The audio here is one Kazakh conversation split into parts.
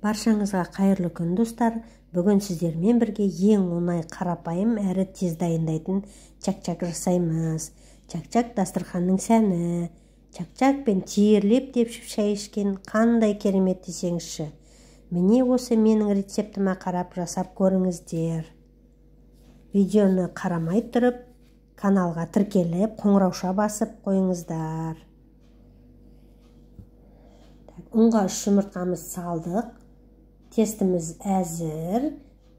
Баршаңызға қайырлы күн, достар. Бүгін сіздермен бірге ең оңай, қарапайым әрі тез дайындайтын чак-чак жасаймыз. Чак-чак дастарханның сәні. Чак-чакпен терлеп тепшіп шай ішкен қандай керемет десеңізші. Міне осы менің рецептіме қарап жасап көріңіздер. Видеоны қарамай тұрып, каналға тіркеліп, қоңырауша басып қойыңыздар. Ұнға 3 жұмыртқамыз салдық. Тестіміз әзір.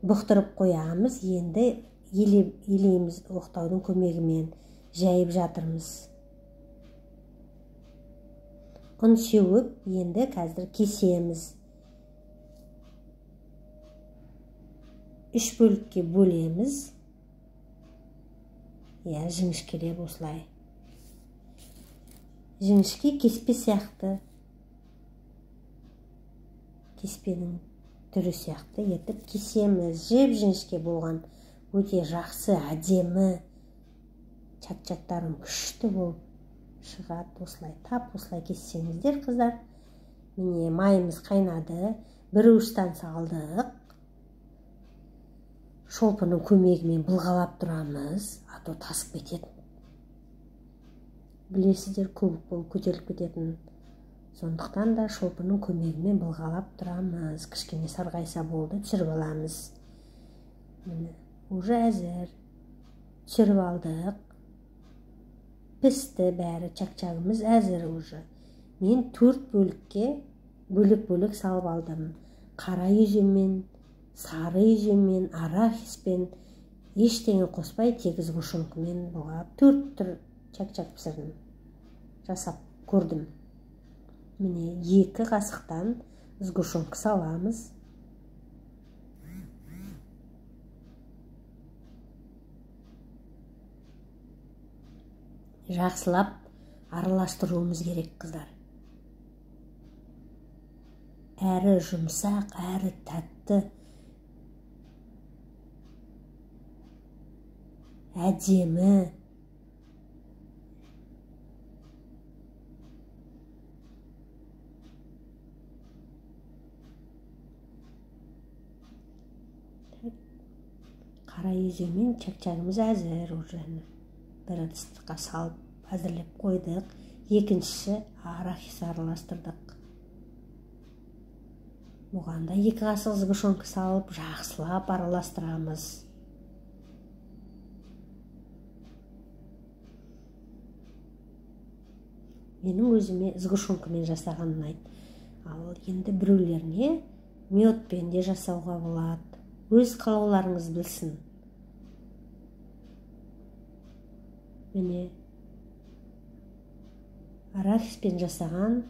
Бұқтырып қоямыз. Енді елейміз, оқтаудың көмегімен жайып жатырмыз. Ұн сеуіп, енді қазір кесеміз. 3 бөлікке бөлеміз. Я, жіңішкелеп осылай. Жіңішке кеспе сияқты. Кеспенің түрі сияқты етіп кесеміз. Жіп-жіңішке болған өте жақсы, әдемі чак-чактарым күшті болып шығады. Осылай, тап осылай кессеңіздер, қыздар. Міне майымыз қайнады. Бір уыстан салдық. Шолпының көмегімен былғалап тұрамыз, а то тасып кетеді. Білесіздер, көбік болып көтеріліп кететін. Сондықтан да шолпының көмегімен былғалап тұрамыз. Кішкене сарғайса болды, түсіріп аламыз. Міне, уже әзір. Түсіріп алдық. Пісті бәрі, чак-чагымыз әзір уже. Мен 4 бөлікке бөлік-бөлік салып алдым. Қара изюммен, сары изюммен, арахиспен, ештеңе қоспай тек сгущенкамен бұлғап 4 түр чак-чак пісірдім. Жасап көрдім. Міне 2 қасықтан сгущенка саламыз. Жақсылап араластыруымыз керек, қыздар. Әрі жұмсақ, әрі тәтті, әдемі. Қара изюммен чак-чагымыз әзір уже. Бір ыдысқа салып әзірлеп қойдық. Екіншісі арахис араластырдық. Бұған да 2 қасық сгущенка салып жақсылап араластырамыз. Менің өзіме сгущенкамен жасаған ұнайды. Ал енді біреулеріне медпен де жасауға болады. Өз қалауларыңыз білсін. Міне арахиспен жасаған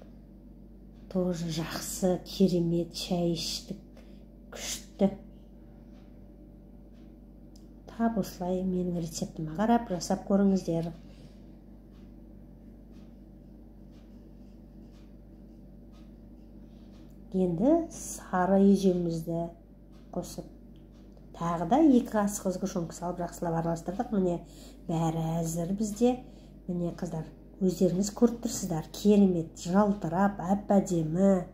тоже жақсы, керемет шай іштік, күшті. Тап осылай менің рецептіме қарап жасап көріңіздер. Енді сары изюмімізді қосып, тағы да 2 қасық сгущенка салып жақсылап араластырдық. Міне бәрі әзір бізде. Міне қыздар, өздеріңіз көріп тұрсыздар, керемет жалтырап, әп-әдемі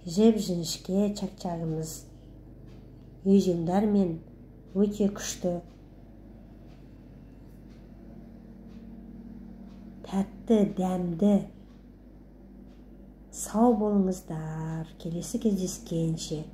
жіп-жіңішке чак-чагымыз изюмдармен өте күшті, тәтті, дәмді. Сау болыңыздар, келесі кездескенше.